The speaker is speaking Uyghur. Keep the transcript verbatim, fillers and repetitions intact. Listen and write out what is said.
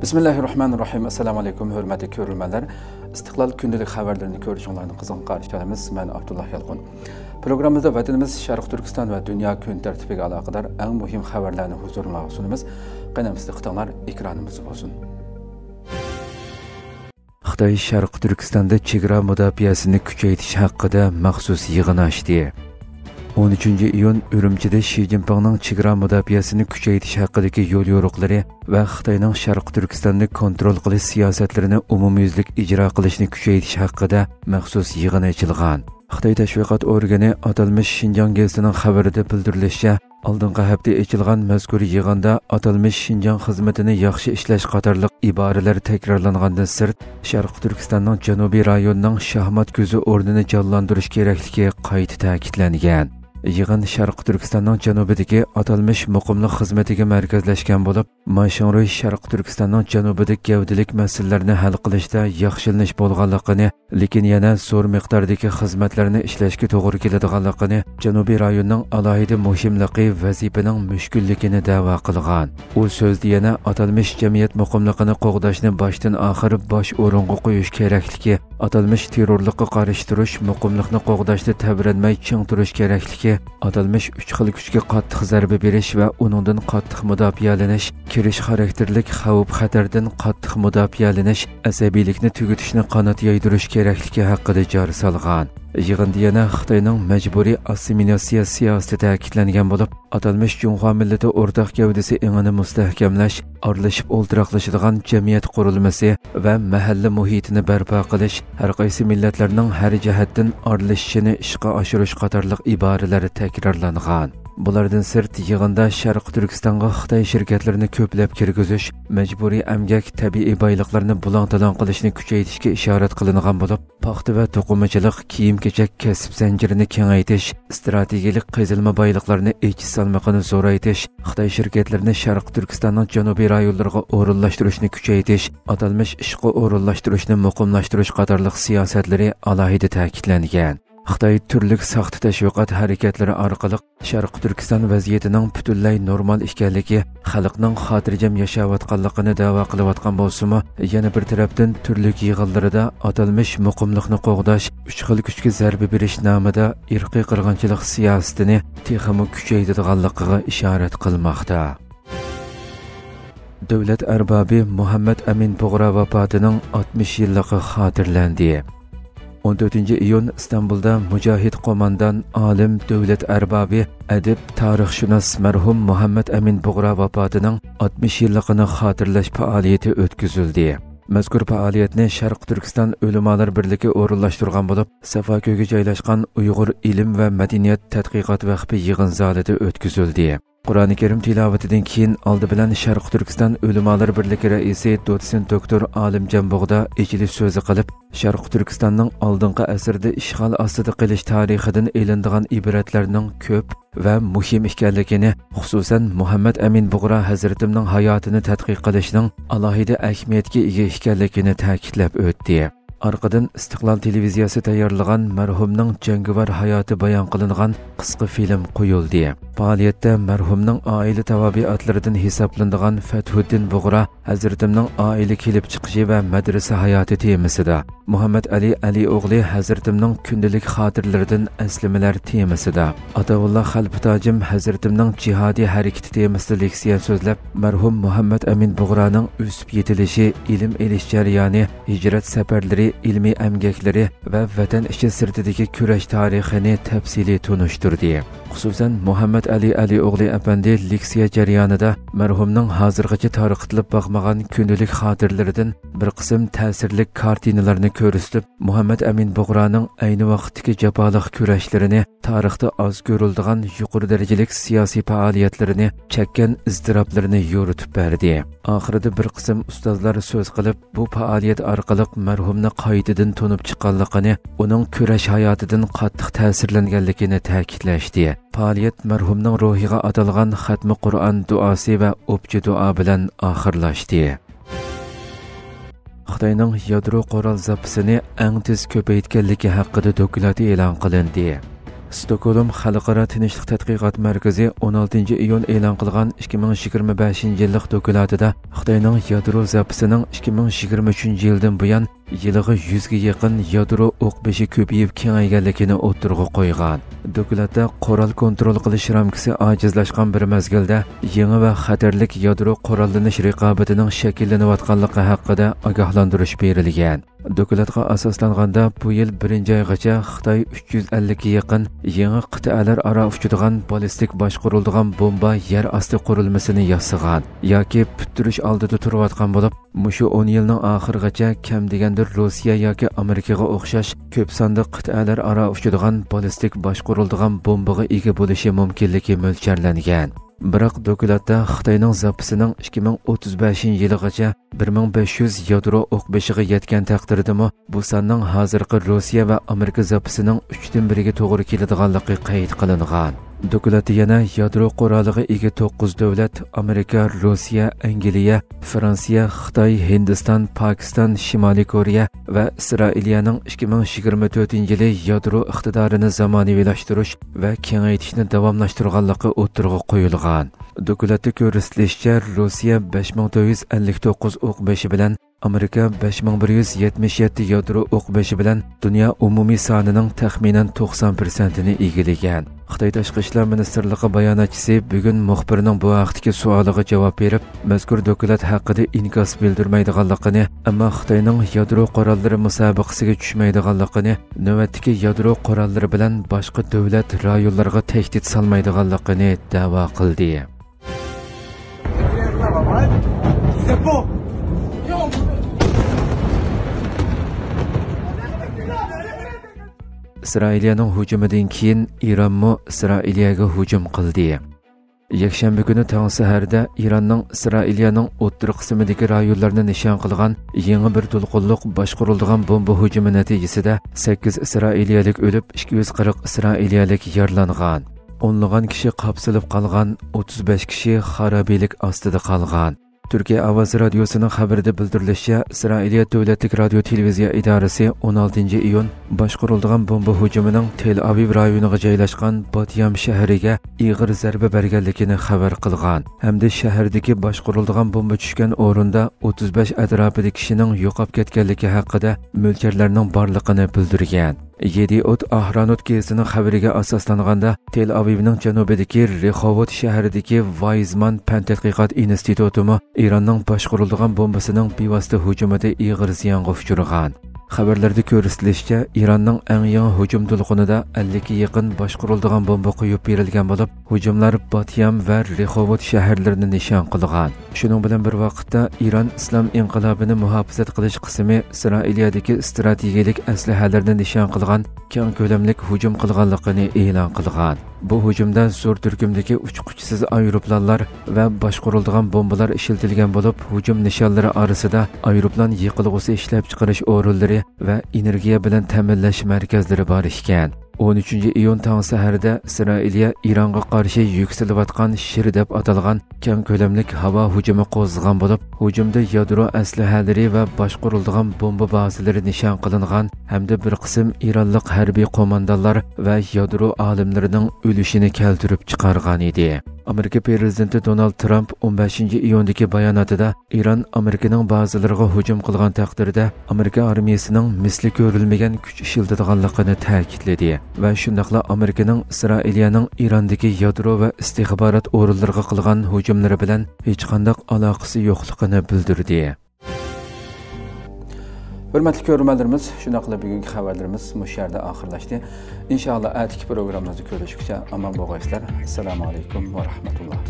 بىسمىللاھىررەھمانىررەھىم. ئەسسالامۇ ئەلەيكۇم، ھۆرمەتلىك كۆرۈرمەنلەر. ئىستىقلال كۈندىلىك خەۋەرلىرىنى كۆرۈشۈڭلارنى قىزغىن قارشى ئالىمىز. مەن ئابدۇللا يالقۇن. پروگراممىمىزدا ۋەتىنىمىز شەرقىي تۈركىستان ۋە دۇنيا كۈن تەرتىپىگە ئالاقىدار ئەڭ مۇھىم خەۋەرلەرنى ھۇزۇرۇڭلارغا سۇنىمىز. قېنى ئەمىسە دىققىتىڭلار ئېكرانىمىزدا بولسۇن. خىتاي شەرقىي تۈركىستاندا چېگرا مۇداپىئەسىنى كۈچەيتىش ھەققىدە مەخسۇس يىغىن ئاچتى. ئون ئۈچىنچى ئىيۇن ئۈرۈمچىدە شى جىنپىڭنىڭ چېگرا مۇداپىئەسىنى كۈچەيتىش ھەققىدىكى يوليورۇقلىرى ۋە خىتاينىڭ شەرقىي تۈركىستاننى كونترول قىلىش سىياسەتلىرىنى ئومۇميۈزلۈك ئىجرا قىلىشنى كۈچەيتىش ھەققىدە مەخسۇس يىغىن ئېچىلغان. خىتاي تەشۋىقات ئورگىنى ئاتالمىش شىنجاڭ گېزىتىنىڭ خەۋىرىدە بىلدۈرۈلۈشىچە، ئالدىنقى ھەپتە ئېچىلغان مەزكۇر يىغىندا ئاتالمىش شىنجاڭ خىزمىتىنى ياخشى ئىشلەش قاتارلىق ئىبارىلەر تەكرارلانغاندىن سىرت، شەرقىي تۈركىستاننىڭ جەنۇبىي رايونىنىڭ شاھمات كۆزى ئورنىنى جانلاندۇرۇش كېرەكلىكى قايتا تەكىتلەنگەن. يىغىن شەرقىي تۈركىستاننىڭ جەنۇبىدىكى ئاتالمىش مۇقىملىق خىزمىتىگە مەركەزلەشكەن بولۇپ، ما شىڭرۇي شەرقىي تۈركىستاننىڭ جەنۇبىدىكى گەۋدىلىك مەسىلىلەرنى ھەل قىلىشتا ياخشىلىنىش بولغانلىقىنى، لېكىن يەنە زور مىقداردىكى خىزمەتلەرنى ئىشلەشكە توغرا كېلىدىغانلىقىنى، جەنۇبىي رايوننىڭ ئالاھىدە مۇھىملىقى، ۋەزىپىنىڭ مۈشكۈللۈكىنى دەۋا قىلغان. ئۇ سۆزىدە يەنە ئاتالمىش جەمئىيەت مۇقىملىقىنى قوغداشنى باشتىن ئاخىر باش ئورۇنغا قويۇش كېرەكلىكى، ئاتالمىش تېررورلۇققا قارشى تۇرۇش، مۇقىملىقنى قوغداشتا تەۋرەنمەي چىڭ تۇرۇش كېرەكلىكى، ئاتالمىش ئۈچ خىل كۈچكە قاتتىق زەربە بېرىش ۋە ئۇنىڭدىن قاتتىق مۇداپىئەلىنىش، كىرىش خاراكتېرلىك خەۋپ-خەتەردىن قاتتىق مۇداپىئەلىنىش، ئەسەبىيلىكنى تۈگىتىشنى قانات يايدۇرۇش كېرەكلىكى ھەققىدە جار سالغان. يىغىندا يەنە خىتاينىڭ مەجبۇرىي ئاسسىمىلياتسىيە سىياسىتى تەكىتلەنگەن بولۇپ، ئاتالمىش جۇڭخۇا مىللىتى ئورتاق گەۋدىسى ئېڭىنى مۇستەھكەملەش، ئارىلىشىپ ئولتۇراقلىشىدىغان جەمئىيەت قۇرۇلمىسى ۋە مەھەللە مۇھىتىنى بەرپا قىلىش، ھەر قايسى مىللەتلەرنىڭ ھەر جەھەتتىن ئارىلىشىشىنى ئىشقا ئاشۇرۇش قاتارلىق ئىبارىلەر تەكرارلانغان. بۇلاردىن سىرت، يىغىندا شەرقىي تۈركىستانغا خىتاي شىركەتلىرىنى كۆپلەپ كىرگۈزۈش، مەجبۇرىي ئەمگەك، تەبىئىي بايلىقلارنى بۇلاڭ-تالاڭ قىلىشنى كۈچەيتىشكە ئىشارەت قىلىنغان بولۇپ، پاختا ۋە توقۇمىچىلىق، كىيىم-كېچەك كەسىپ زەنجىرىنى كېڭەيتىش، ئىستراتېگىيەلىك قېزىلما بايلىقلارنى ئېچىش سالمىقىنى زورايتىش، خىتاي شىركەتلىرىنى شەرقىي تۈركىستاننىڭ جەنۇبىي رايونلىرىغا ئورۇنلاشتۇرۇشنى كۈچەيتىش، ئاتالمىش ئىشقا ئورۇنلاشتۇرۇشنى مۇقىملاشتۇرۇش قاتارلىق سىياسەتلىرى ئالاھىدە تەكىتلەنگەن. خىتاي تۈرلۈك ساختا تەشۋىقات ھەرىكەتلىرى ئارقىلىق شەرقىي تۈركىستان ۋەزىيىتىنىڭ پۈتۈنلەي نورمال ئىكەنلىكى، خەلقنىڭ خاتىرجەم ياشاۋاتقانلىقىنى دەۋا قىلىۋاتقان بولسىمۇ، يەنە بىر تەرەپتىن تۈرلۈك يىغىنلىرىدا ئاتالمىش مۇقىملىقنى قوغداش، ئۈچ خىل كۈچكە زەربە بېرىش نامىدا ئىرقىي قىرغىنچىلىق سىياسىتىنى تېخىمۇ كۈچەيتىدىغانلىقىغا ئىشارەت قىلماقتا. دۆلەت ئەربابى مۇھەممەد ئەمىن بۇغرا ۋاپاتىنىڭ ئاتمىش يىللىقى خاتىرىلەندى. ئون تۆتىنچى ئىيۇن ئىستانبۇلدا مۇجاھىد قوماندان، ئالىم، دۆلەت ئەربابى، ئەدىب، تارىخشۇناس مەرھۇم مۇھەممەد ئەمىن بۇغرا ۋاپاتىنىڭ ئاتمىش يىللىقىنى خاتىرىلەش پائالىيىتى ئۆتكۈزۈلدى. مەزكۇر پائالىيەتنى شەرقىي تۈركىستان ئۆلىمالار بىرلىكى ئورۇنلاشتۇرغان بولۇپ، سافاكۆيگە جايلاشقان ئۇيغۇر ئىلىم ۋە مەدەنىيەت تەتقىقات ۋەخپى يىغىن زالىدا ئۆتكۈزۈلدى. قۇرئانى كەرىم تىلاۋىتىدىن كېيىن، ئالدى بىلەن شەرقىي تۈركىستان ئۆلىمالار بىرلىكى رەئىسى دوتسېنت دوكتور ئالىمجان بۇغدا ئېچىلىش سۆزى قىلىپ، شەرقىي تۈركىستاننىڭ ئالدىنقى ئەسىردە ئىشغال ئاستىدا قېلىش تارىخىدىن ئېلىنىدىغان ئىبرەتلەرنىڭ كۆپ ۋە مۇھىم ئىكەنلىكىنى، خۇسۇسەن، مۇھەممەد ئەمىن بۇغرا ھەزرىتىمنىڭ ھاياتىنى تەتقىق قىلىشنىڭ ئالاھىدە ئەھمىيەتكە ئىگە ئىكەنلىكىنى تەكىتلەپ ئۆتتى. ئارقىدىن ئىستىقلال تېلېۋىزىيەسى تەييارلىغان مەرھۇمنىڭ جەڭگىۋار ھاياتى بايان قىلىنغان قىسقا فىلىم قويۇلدى. پائالىيەتتە مەرھۇمنىڭ ئائىلە تاۋابىئاتلىرىدىن ھېسابلىنىدىغان فەتھۇددىن بۇغرا ھەزرىتىمنىڭ ئائىلە كېلىپ چىقىشى ۋە مەدرىسە ھاياتى تېمىسىدا، مۇھەممەد ئەلى ئەلى ئوغلى ھەزرىتىمنىڭ كۈندىلىك خاتىرىلىرىدىن ئەسلىمىلەر تېمىسىدا، ئاتاۋۇللا خەلپىتاجىم ھەزرىتىمنىڭ جىھادىي ھەرىكىتى تېمىسىدا لېكسىيە سۆزلەپ، مەرھۇم مۇھەممەد ئەمىن بۇغرانىڭ ئۆسۈپ يېتىلىشى، ئىلىم ئېلىش جەريانى، ھىجرەت سەپەرلىرى، ئىلمىي ئەمگەكلىرى ۋە ۋەتەن ئىچى سىرتىدىكى كۈرەش تارىخىنى تەپسىلىي تونۇشتۇردى. خۇسۇسەن، مۇھەممەد ئەلى ئەلى ئوغلى ئەپەندى لېكسىيە جەريانىدا مەرھۇمنىڭ ھازىرغىچە تارقىتىلىپ باقمىغان كۈندىلىك خاتىرىلىرىدىن بىر قىسىم تەسىرلىك كارتىنىلارنى كۆرسىتىپ، مۇھەممەد ئەمىن بۇغرانىڭ ئەينى ۋاقىتتىكى جاپالىق كۈرەشلىرىنى، تارىختا ئاز كۆرۈلىدىغان يۇقىرى دەرىجىلىك سىياسىي پائالىيەتلىرىنى، چەككەن ئىزتىراپلىرىنى يورۇتۇپ بەردى. ئاخىرىدا بىر قىسىم ئۇستازلار سۆز قىلىپ، بۇ پائالىيەت ئارقىلىق مەرھۇمنى قايتىدىن تونۇپ چىققانلىقىنى، ئۇنىڭ كۈرەش ھاياتىدىن قاتتىق تەسىرلەنگەنلىكىنى تەكىتلەشتى. پائالىيەت مەرھۇمنىڭ روھىغا ئاتالغان خەتمە قۇرئان دۇئاسى ۋە ئوپچە دۇئا بىلەن ئاخىرلاشتى. خىتاينىڭ يادرو قورال زاپىسىنى ئەڭ تېز كۆپەيتكەنلىكى ھەققىدە دوكلات ئېلان قىلىندى. ستوكھولم خەلقئارا تىنچلىق تەتقىقات مەركىزى ئون ئالتىنچى ئىيۇن ئېلان قىلغان ئىككى مىڭ يىگىرمە بەشىنچى يىللىق دوكلاتىدا خىتاينىڭ يادرو زاپىسىنىڭ ئىككى مىڭ يىگىرمە ئۈچىنچى يىلدىن بۇيان يىلىغا يۈزگە يېقىن يادرو ئوق بېشى كۆپىيىپ كېڭەيگەنلىكىنى ئوتتۇرىغا قويغان. دوكلاتتا قورال كونترول قىلىش رامكىسى ئاجىزلاشقان بىر مەزگىلدە يېڭى ۋە خەتەرلىك يادرو قوراللىنىش رىقابىتىنىڭ شەكىللىنىۋاتقانلىقى ھەققىدە ئاگاھلاندۇرۇش بېرىلگەن. دوكلاتقا ئاساسلانغاندا، بۇ يىل بىرىنچى ئايغىچە خىتاي ئۈچ يۈز ئەللىككە يېقىن يېڭى قىتئەلەر ئارا ئۇچىدىغان بالىستىك باشقۇرۇلىدىغان بومبا يەر ئاستى قۇرۇلمىسىنى ياسىغان ياكى پۈتتۈرۈش ئالدىدا تۇرۇۋاتقان بولۇپ، مۇشۇ ئون يىلنىڭ ئاخىرىغىچە كەم دېگەندە روسىيە ياكى ئامېرىكىغا ئوخشاش كۆپ ساندا قىتئەلەر ئارا ئۇچىدىغان بالىستىك باشقۇرۇلىدىغان بومبىغا ئىگە بولۇشى مۇمكىنلىكى مۆلچەرلەنگەن. بىراق دوكلاتتا خىتاينىڭ زاپىسىنىڭ ئىككى مىڭ ئوتتۇز بەشىنچى يىلىغىچە بىر مىڭ بەش يۈز يادرو ئوق بېشىغا يەتكەن تەقدىردىمۇ، بۇ ساننىڭ ھازىرقى روسىيە ۋە ئامېرىكا زاپىسىنىڭ ئۈچتىن بىرىگە توغرا كېلىدىغانلىقى قەيت قىلىنغان. دوكلاتتا يەنە يادرو قورالىغا ئىگە توققۇز دۆلەت، ئامېرىكا، روسىيە، ئەنگلىيە، فرانسىيە، خىتاي، ھىندىستان، پاكىستان، شىمالىي كورېيە ۋە ئىسرائىلىيەنىڭ ئىككى مىڭ يىگىرمە تۆتىنچى يىلى يادرو ئىقتىدارىنى زامانىۋىلاشتۇرۇش ۋە كېڭەيتىشنى داۋاملاشتۇرغانلىقى ئوتتۇرىغا قويۇلغان. دوكلاتتا كۆرسىتىلىشىچە، روسىيە بەش مىڭ تۆت يۈز ئەللىك توققۇز ئوق بېشى بىلەن، ئامېرىكا بەش مىڭ بىر يۈز يەتمىش يەتتە يادرو ئوق بېشى بىلەن دۇنيا ئومۇمىي سانىنىڭ تەخمىنەن توقسان پىرسەنتىنى ئىگىلىگەن. خىتاي تاشقى ئىشلار مىنىستىرلىقى باياناتچىسى بۈگۈن مۇخبىرنىڭ بۇ ھەقتىكى سوئالىغا جاۋاب بېرىپ، مەزكۇر دوكلات ھەققىدە ئىنكاس بىلدۈرمەيدىغانلىقىنى، ئەمما خىتاينىڭ يادرو قوراللىرى مۇسابىقىسىگە چۈشمەيدىغانلىقىنى، نۆۋەتتىكى يادرو قوراللىرى بىلەن باشقا دۆلەت، رايونلارغا تەھدىت سالمايدىغانلىقىنى دەۋا قىلدى. ئىسرائىلىيەنىڭ ھۇجۇمىدىن كېيىن ئىرانمۇ ئىسرائىلىيەگە ھۇجۇم قىلدى. يەكشەنبە كۈنى تاڭ سەھەردە ئىراننىڭ ئىسرائىلىيەنىڭ ئوتتۇرا قىسمىدىكى رايونلارنى نىشان قىلغان يېڭى بىر دولقۇنلۇق باشقۇرۇلىدىغان بومبا ھۇجۇمى نەتىجىسىدە سەككىز ئىسرائىلىيەلىك ئۆلۈپ، ئىككى يۈز قىرىق ئىسرائىلىيەلىك يارىلانغان. ئونلىغان كىشى قاپسىلىپ قالغان، ئوتتۇز بەش كىشى خارابىلىك ئاستىدا قالغان. تۈركىيە ئاۋازى رادىيوسىنىڭ خەۋىرىدە بىلدۈرۈلۈشىچە، ئىسرائىلىيە دۆلەتلىك رادىيو تېلېۋىزىيە ئىدارىسى ئون ئالتىنچى ئىيۇن باشقۇرۇلىدىغان بومبا ھۇجۇمىنىڭ تېل ئاۋىۋ رايونىغا جايلاشقان باتيام شەھىرىگە ئېغىر زەربە بەرگەنلىكىنى خەۋەر قىلغان ھەمدە شەھەردىكى باشقۇرۇلىدىغان بومبا چۈشكەن ئورۇندا ئوتتۇز بەش ئەتراپىدا كىشىنىڭ يوقاپ كەتكەنلىكى ھەققىدە مۆلچەرلەرنىڭ بارلىقىنى بىلدۈرگەن. يېدىئوت ئاھرانوت گېزىتىنىڭ خەۋىرىگە ئاساسلانغاندا، تېل ئاۋىۋنىڭ جەنۇبىدىكى رېخوۋوت شەھىرىدىكى ۋايزمان پەن تەتقىقات ئىنستىتۇتىمۇ ئىراننىڭ باشقۇرۇلىدىغان بومبىسىنىڭ بىۋاسىتە ھۇجۇمىدا ئېغىر زىيانغا ئۇچرىغان. خەۋەرلەردە كۆرسىتىلىشىچە، ئىراننىڭ ئەڭ يېڭى ھۇجۇم دولقۇنىدا ئەللىككە يېقىن باشقۇرۇلىدىغان بومبا قويۇپ بېرىلگەن بولۇپ، ھۇجۇملار باتيام ۋە رېخوۋوت شەھەرلىرىنى نىشان قىلغان. شۇنىڭ بىلەن بىر ۋاقىتتا، ئىران ئىسلام ئىنقىلابىنى مۇھاپىزەت قىلىش قىسمى ئىسرائىلىيەدىكى ئىستراتېگىيەلىك ئەسلىھەلەرنى نىشان قىلغان كەڭ كۆلەملىك ھۇجۇم قىلغانلىقىنى ئېلان قىلغان. بۇ ھۇجۇمدا زور تۈركۈمدىكى ئۇچقۇچىسىز ئايروپىلانلار ۋە باشقۇرۇلىدىغان بومبىلار ئىشلىتىلگەن بولۇپ، ھۇجۇم نىشانلىرى ئارىسىدا ئايروپىلان يېقىلغۇسى ئىشلەپچىقىرىش ئورۇنلىرى ۋە ئېنېرگىيە بىلەن تەمىنلەش مەركەزلىرى بار ئىكەن. ئون ئۈچىنچى ئىيۇن تاڭ سەھەردە ئىسرائىلىيە ئىرانغا قارشى يۈكسىلىۋاتقان شىر دەپ ئاتالغان كەڭ كۆلەملىك ھاۋا ھۇجۇمى قوزغىغان بولۇپ، ھۇجۇمدا يادرو ئەسلىھەلىرى ۋە باشقۇرۇلىدىغان بومبا بازىلىرى نىشان قىلىنغان ھەمدە بىر قىسىم ئىرانلىق ھەربىي قوماندانلار ۋە يادرو ئالىملىرىنىڭ ئۆلۈشىنى كەلتۈرۈپ چىقارغان ئىدى. ئامېرىكا پىرېزىدېنتى دونالد ترامپ ئون بەشىنچى ئىيۇندىكى باياناتىدا ئىران ئامېرىكىنىڭ بازىلىرىغا ھۇجۇم قىلغان تەقدىردە، ئامېرىكا ئارمىيىسىنىڭ مىسلى كۆرۈلمىگەن كۈچ ئىشلىتىدىغانلىقىنى تەكىتلىدى ۋە شۇنداقلا ئامېرىكىنىڭ ئىسرائىلىيەنىڭ ئىراندىكى يادرو ۋە ئىستىخبارات ئورۇنلىرىغا قىلغان ھۇجۇملىرى بىلەن ھېچقانداق ئالاقىسى يوقلۇقىنى بىلدۈردى. ھۆرمەتلىك كۆرۈرمەنلىرىمىز، شۇنداقلا بۈگۈنكى خەۋەرلىرىمىز مۇشۇ يەردە ئاخىرلاشتى. ئىنشائاللا، ئەتىكى پروگراممىمىزدا كۆرۈشكىچە ئامان بولغايسىلەر. ئەسسالامۇ ئەلەيكۇم ۋە رەھمەتۇللا.